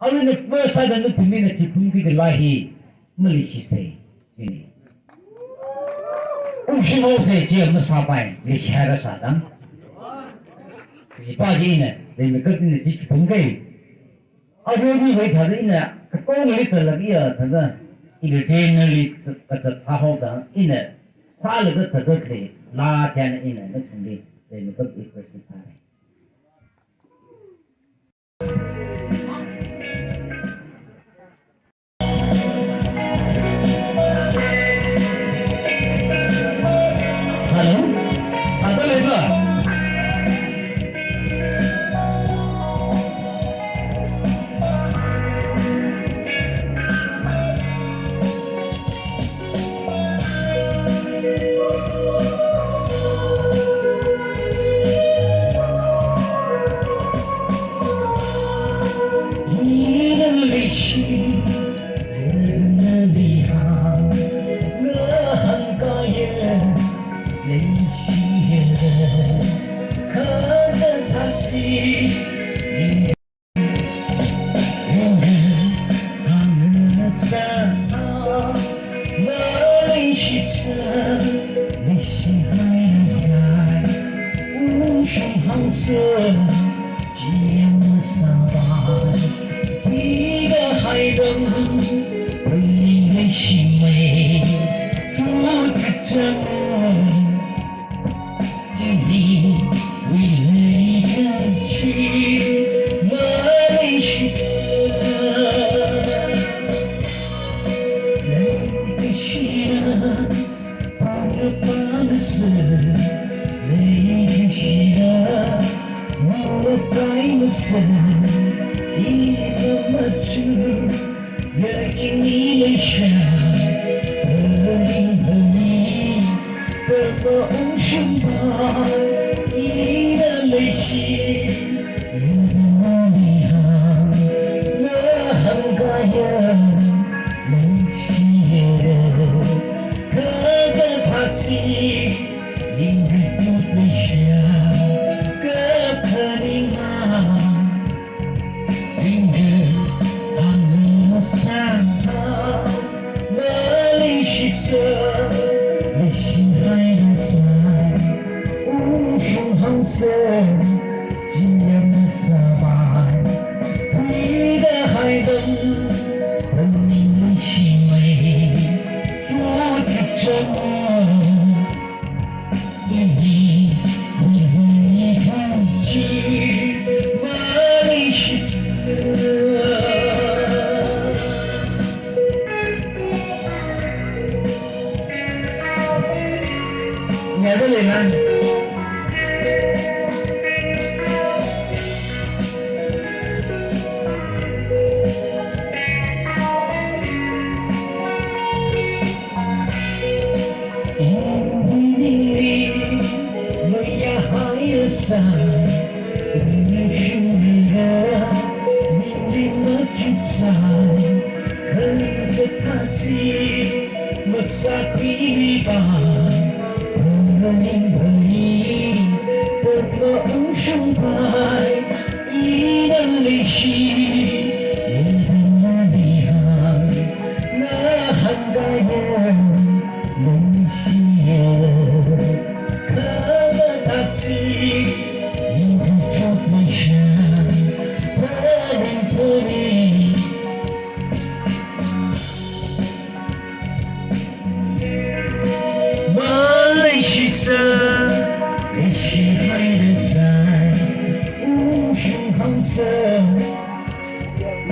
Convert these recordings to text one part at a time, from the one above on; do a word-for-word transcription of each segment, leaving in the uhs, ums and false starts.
Aruina first sāda nathum mina chi phungki kala hi maleishisei. Chini. Ungshunghaosei, chi masāpai, leishihaira sātang. Chi pa chi ina, leimikap ina chi phungkei. Aruiwui thāda ina, katongali zālaga iya thāda, ina tenali kazat sāhaotang, ina sālaga zāda khalei, laa china ina, nathumli, leimikap request sārai. Hello? Ata leila?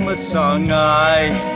Masāngai.